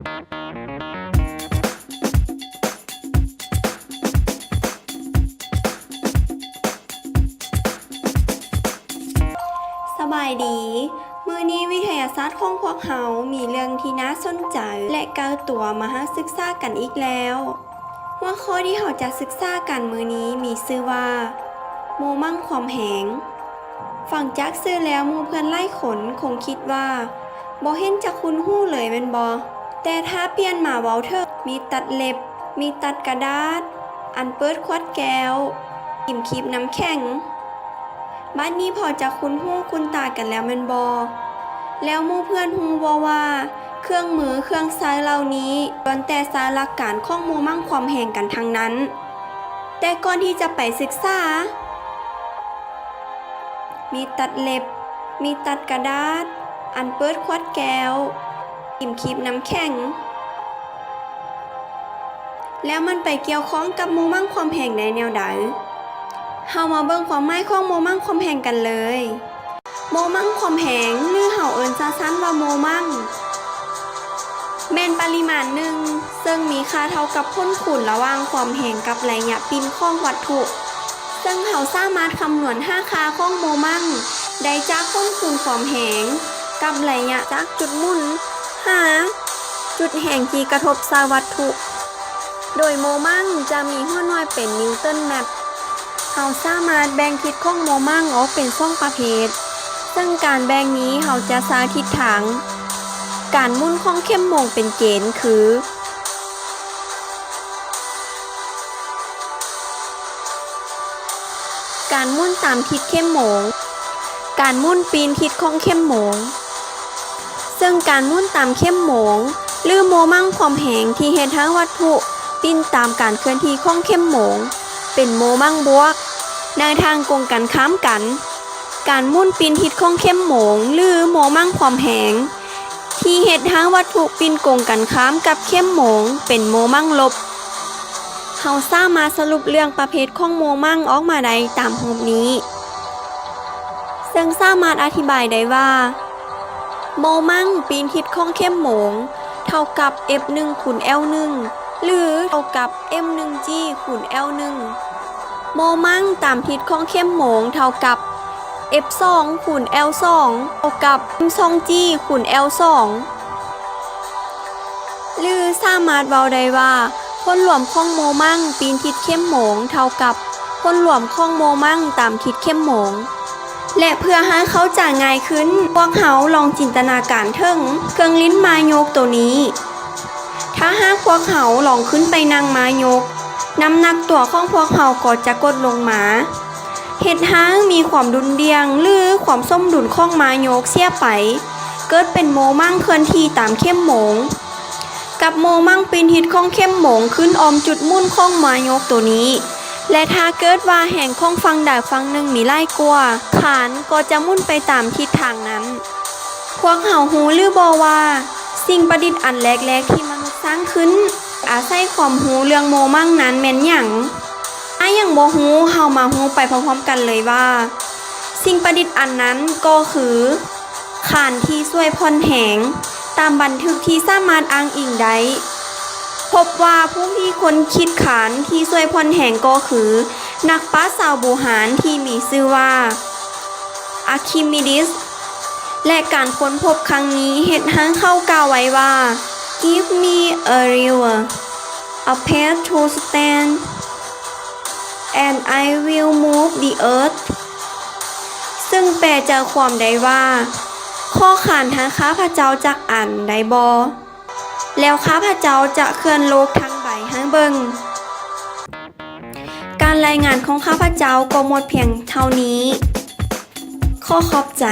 ສະບາຍດີ, ມື້ນີ້ວິທະຍາສາດຂອງພວກເຮົາມີເລື່ອງທີ່ໜ້າສົນໃຈ ແລະ ໃກ້ຕົວມາໃຫ້ສຶກສາກັນອີກແລ້ວ. ຫົວຂໍ້ທີ່ເຮົາຈະສຶກສາກັນມື້ນີ້ມີຊື່ວ່າ ໂມມັງຄວາມແຮງ. ຟັງຈາກຊື່ແລ້ວ ໝູ່ເພື່ອນຫຼາຍຄົນຄົງຄິດວ່າບໍ່ເຫັນຈະຄຸ້ນຫູເລີຍແມ່ນບໍ່? ແຕ່ຖ້າປ່ຽນມາເວົ້າເຖິງມີດຕັດເລັບ, ມີດຕັດກະດາດ, ອັນເປີດຂວດແກ້ວ, ຕີນຄີບນ້ຳແຂງ, ບາດນີ້ພໍຈະຄຸ້ນຫູຄຸ້ນຕາກັນແລ້ວແມ່ນບໍ່? ແລ້ວໝູ່ເພື່ອນຮູ້ບໍ່ວ່າ ເຄື່ອງມືເຄື່ອງໃຊ້ເຫຼົ່ານີ້ ລ້ວນແຕ່ໃຊ້ຫຼັກການຂອງໂມມັງຄວາມແຮງກັນທັງນັ້ນ. ແຕ່ກ່ອນທີ່ຈະໄປສຶກສາ, ມີດຕັດເລັບ, ມີດຕັດກະດາດ, ອັນເປີດຂວດແກ້ວ, ຕີນຄີບນ້ຳແຂງ, ແລ້ວມັນໄປກ່ຽວຂ້ອງກັບໂມມັງຄວາມແຮງໄດ້ແນວໃດ? ເຮົາມາເບິ່ງຄວາມໝາຍຂອງໂມມັງຄວາມແຮງກັນເລີຍ. ໂມມັງຄວາມແຮງ ຫຼື ເຮົາເອີ້ນສັ້ນໆວ່າໂມມັງ ແມ່ນປະລິມານໜຶ່ງ ເຊິ່ງມີຄ່າເທົ່າກັບຜົນຄູນລະຫວ່າງຄວາມແຮງກັບໄລຍະປິ່ນຂອງວັດຖຸ. ເຊິ່ງເຮົາສາມາດຄຳນວນຫາຄ່າຂອງໂມມັງໄດ້ຈາກຜົນຄູນຄວາມແຮງກັບໄລຍະຈາກຈຸດໝູນຫາຈຸດແຮງທີ່ກະທົບໃສ່ວັດຖຸ. ໂດຍໂມມັງຈະມີຫົວໜ່ວຍເປັນນິວຕັນແມັດ. ເຮົາສາມາດແບ່ງທິດຂອງໂມມັງອອກເປັນສອງປະເພດ, ເຊິ່ງການແບ່ງນີ້ເຮົາຈະໃຊ້ທິດທາງການໝູນຂອງເຂັມໂມງເປັນເກນ ຄື ການໝູນຕາມທິດເຂັມໂມງ, ການໝູນປິ່ນທິດຂອງເຂັມໂມງ. ເຊິ່ງການໝູນຕາມເຂັມໂມງ ຫຼື ໂມມັງຄວາມແຮງທີ່ເຮັດໃຫ້ວັດຖຸປິ່ນຕາມການເຄື່ອນທີ່ຂອງເຂັມໂມງ ເປັນໂມມັງບວກ ໃນທາງກົງກັນຂ້າມກັນ. ການໝູນປິ່ນທິດຂອງເຂັມໂມງ ຫຼື ໂມມັງຄວາມແຮງ ທີ່ເຮັດໃຫ້ວັດຖຸປິ່ນກົງກັນຂ້າມກັບເຂັມໂມງ ເປັນໂມມັງລົບ. ເຮົາສາມາດສະຫຼຸບເລື່ອງປະເພດຂອງໂມມັງອອກມາໄດ້ຕາມຮູບນີ້, ເຊິ່ງສາມາດອະທິບາຍໄດ້ວ່າ ໂມມັງປິ່ນທິດຂອງເຂັມໂມງ ເທົ່າກັບ ເອັຟໜຶ່ງ ຄູນ ແອວໜຶ່ງ ຫຼື ເທົ່າກັບ ເອັມໜຶ່ງຈີ ຄູນ ແອວໜຶ່ງ. ໂມມັງຕາມທິດຂອງເຂັມໂມງເທົ່າກັບ ເອັຟສອງ ຄູນ ແອວສອງ ເທົ່າກັບ ເອັມສອງຈີ ຄູນ ແອວສອງ. ຫຼື ສາມາດເວົ້າໄດ້ວ່າ ຜົນລວມຂອງໂມມັງປິ່ນທິດເຂັມໂມງເທົ່າກັບຜົນລວມຂອງໂມມັງຕາມທິດເຂັມໂມງ. ແລະ ເພື່ອໃຫ້ເຂົ້າໃຈງ່າຍຂຶ້ນ, ພວກເຮົາລອງຈິນຕະນາການເຖິງເຄື່ອງຫຼິ້ນມາຍົກໂຕນີ້. ຖ້າຫາກພວກເຮົາລອງຂຶ້ນໄປນັ່ງມາຍົກ, ນ້ຳໜັກຕົວຂອງພວກເຮົາກໍຈະກົດລົງມາ, ເຮັດໃຫ້ມີຄວາມດຸ່ນດ່ຽງ ຫຼື ຄວາມສົມດຸນຂອງມາຍົກເສຍໄປ, ເກີດເປັນໂມມັງເຄື່ອນທີ່ຕາມເຂັມໂມງ ກັບໂມມັງປິ່ນທິດຂອງເຂັມໂມງຂຶ້ນອ້ອມຈຸດໝູນຂອງມາຍົກໂຕນີ້ ແລະ ຖ້າເກີດວ່າແຮງຂອງຝັ່ງໃດຝັ່ງໜຶ່ງມີຫຼາຍກວ່າ, ຄານກໍຈະໝູນໄປຕາມທິດທາງນັ້ນ. ພວກເຮົາຮູ້ຫຼືບໍ່ວ່າ ສິ່ງປະດິດອັນແລກໆທີ່ມະນຸດສ້າງຂຶ້ນ ອາໄສຄວາມຮູ້ເລື່ອງໂມມັງນັ້ນແມ່ນຫຍັງ? ຖ້າຍັງບໍ່ຮູ້, ເຮົາມາຮູ້ໄປພ້ອມໆກັນເລີຍວ່າ ສິ່ງປະດິດອັນນັ້ນກໍຄື ຄານທີ່ຊ່ວຍຜ່ອນແຮງ, ຕາມບັນທຶກທີ່ສາມາດອ້າງອີງໄດ້, ພົບວ່າຜູ້ທີ່ຄົ້ນຄິດຄານທີ່ຊ່ວຍຜ່ອນແຮງກໍຄື ນັກປາຊຊາວບູຮານທີ່ມີຊື່ວ່າ ອາຄີມິດິສ ແລະ ການຄົ້ນພົບຄັ້ງນີ້ເຮັດໃຫ້ເຂົາກ່າວໄວ້ວ່າ Give me a river, a path to stand, and I will move the earth. ເຊິ່ງແປໃຈຄວາມໄດ້ວ່າ ຂໍຄານໃຫ້ຂ້າພະເຈົ້າຈັກອັນໄດ້ບໍ່? ແລ້ວຂ້າພະເຈົ້າຈະເຄື່ອນໂລກທັງໃບໃຫ້ເບິ່ງ. ການລາຍງານຂອງຂ້າພະເຈົ້າກໍໝົດພຽງເທົ່ານີ້. ຂໍຂອບໃຈ.